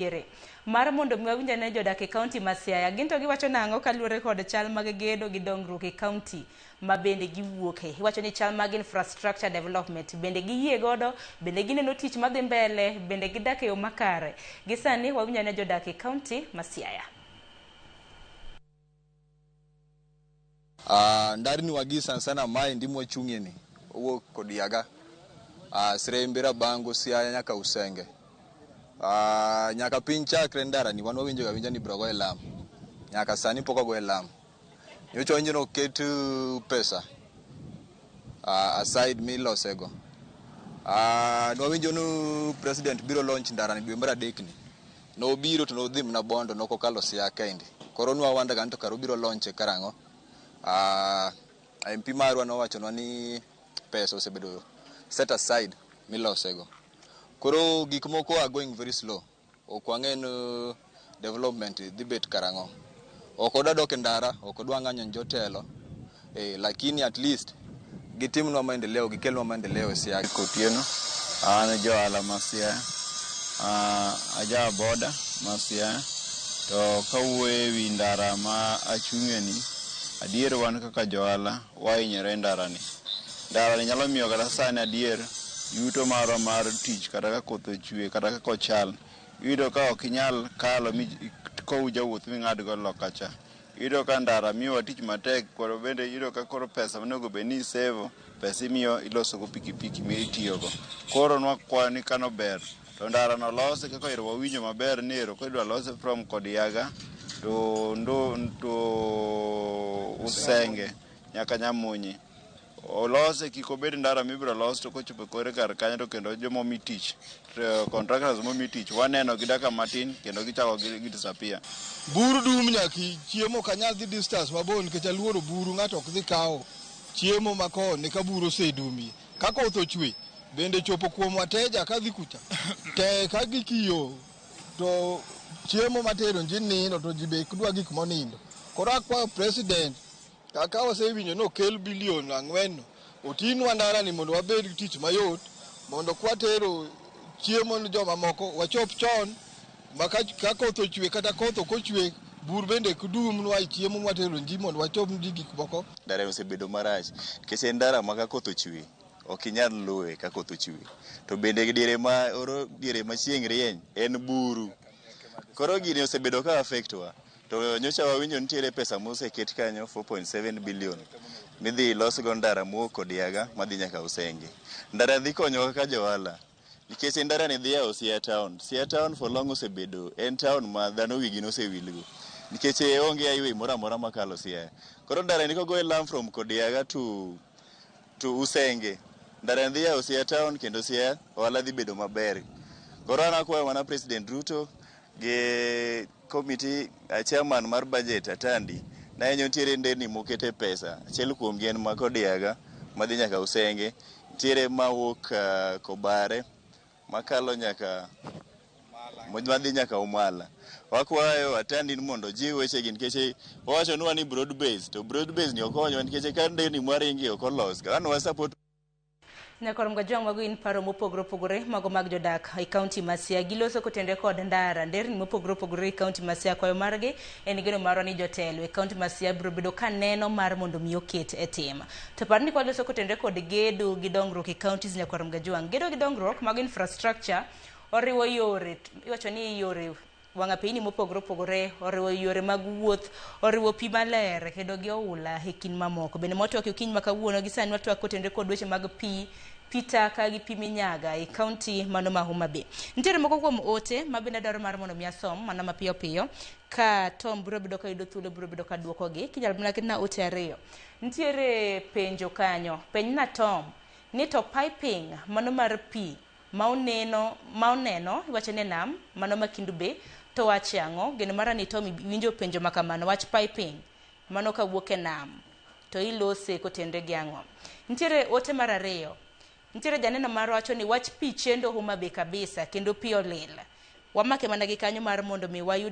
Nitiere mar mondo mi wawinj ane jodak e kaunti ma Siaya gin to giwacho nang'o kaluwore kod chal mag gedo gi dongruok e kaunti ma bende giwuoke. Iwacho ni chal mag infrastructure development bende giyie godo, bende gineno tich madhi mbele, bende gidak e yo makare. Gi sani wawinj ane jodak e kaunti ma Siaya. Ndarni wagi sana sana maendi mwachung'ie ni owuok Kodiaga, Srembe, Rabango, Siaya nyaka Usenge. Nyaka piny chakre ndara ni wan wawinjo ga winja ni ibiro goye lam. Nyaka sani pok ogoye lam. Nyocha wawinjo ni oket pesa aside milosego. Nwawinjo ni president biro launch ndara ni dwe mar adek ni. Nobiro to nodhi mana Bondo, nok okalo Siaya kaendi. Koro nwawanda ga ni to kara obiro launche karang'o. MP marwa nowachonwa ni pesa osebedo set aside milosego. Koro gik moko are going very slow. Ok wang'e ni development dhi bet karang'o. Ok odwa dok e ndara, ok odwa ng'anyo ne jotelo. Lakini at least gitimnwa maendeleo, gikelnwa maendeleo e Siaya. Otieno, an johala ma Siaya, aja boda ma Siaya, to kawuoyo ewi ndara ma achung'e ni, adier wan kaka johala wahinyore e ndara ni. Ndara ni nyalo miyo kata sani adier yuto marwa mar tich kata ka koth ochwe kata kaka ochal, iyudo ka ok inyal kalo mikow jawuoth ming'ad go loka cha. Iyudo ka ndara miyowa tich matek, koro bende iyudo ka koro pesa monego bed ni isevo, pesa imiyo ilosogo pikipiki mitiyogo. Koro nwakwayo ni kano ber, to ndara no losi kaka ero wawinjo maber ni ero koro idwa lose from Kodiaga to ndo to Usenge nyaka Nyamunyi. Olose kik obed ndara mibiro los to kochopo kore kar kanyo to kendo joma omi tich, contractors momi tich waneno gi dakika matin kendo gichako gi disappear. Buru dum nyaka chiemo ok anyal dhi distance mabor nikech aluoro buru ng'ato ok dhi kawo chiemo ma koni ka buru osedumie. Ka koth ochwe bende chopo kuom wateja kadhi kucha tek ka gikiyo to chiemo matero ji nindo to ji be dwa gik monindo. Koro akwayo president kaka wasewinjo ni okel bilion 4 no otinwa ndara ni mondo wabed gi tich mayot mondo kwatero chiemo ni joma moko wachop chon ma ka koth ochwe kata koth ok ochwe bur bende ok dumnwa e chiemo mwatero ji mondo wachop ji gik moko. Ndara osebedo marach nikech en ndara ma ka koth ochwe ok inyal luwe ka koth ochwe. To bende diere ma oro diere ma chieng' rieny en buru. Koro gini osebedo ka affect wa. To nyocha wawinjo nitiere pesa moseket kanyo 4.7 billion midhi losgo ndara mowuok Kodiaga madhi nyaka Usenge. Ndara dhi konyowa kaka johala nikech ndara ni dhi yawo Siaya town. Siaya town for long osebedo en town ma dhano wigi nosewilgo nikech onge highway moro amora makalo Siaya. Koro ndara ni kogoye lam from Kodiaga to Usenge, ndara ni dhi yawo Siaya town kendo Siaya ohala dhi bedo maber. Koro an akwayo mana President Ruto gi committee chairman mar budget Atandi nayenyo nitiere nderni mokete pesa. Achiel kuomgi en ma Kodiaga madhi nyaka Usenge, nitiere mawuok Kobare makalo nyaka madhi nyaka Umala. Wakwayo Atandi ni mondo ojiw wechegi nikech owachonwa ni broad base to broad base ni okonywa nikech ka nderni mwaringe ok olos. An wa support. Nyakor Mgajwang' mago in paro mopogore opogore mago mag jodak e kaunti ma Siaya giloso kotenore kod ndara nderni mopogore opogore e kaunti ma Siaya. Kwayo margi en geno marwa ni jotelo e kaunti ma Siaya biro bedo ka neno mar mondo mi oket e tim. To par ni kwaloso kotenore kod gedo gi dongruok e counties Nyakwar Mgajwang'. Gedo gi dongruok mag infrastructure oriwo yore, iwacho ni yore wang' apeyni mopogore opogore, oriwo yore mag wuoth, oriwo pi maler kendo gi oula e kind mamoko. Bende mwatwak e okinyi ma kawuono gi sani watwak kotenore kod weche mag pi, pi taka gi pi minyaga e kaunti mano ma Homa Bay. Nitiere moko kuom ote ma bende adwaro mar mondo mi asom mana mapiyo piyo ka Tom biro bedo ka yudo thuolo biro bedo ka duokogi. Kinyalo mana ketna ote ariyo. Nitiere penjo kanyo, penjna Tom ni to piping mano mar pi ma oneno iwacho ni nam mano ma Kendu Bay to wache ang'o? Geno mara ni Tom iwinjo penjo ma kamano wach piping mano kawuok e nam to ilose kotenre gi ang'o? Nitiere ote mar ariyo. Nitiere janeno mar wacho ni wach pi chendo Homa Bay kabisa kendo pi olil. Wamake mana gi kanyo mar mondo mi wayud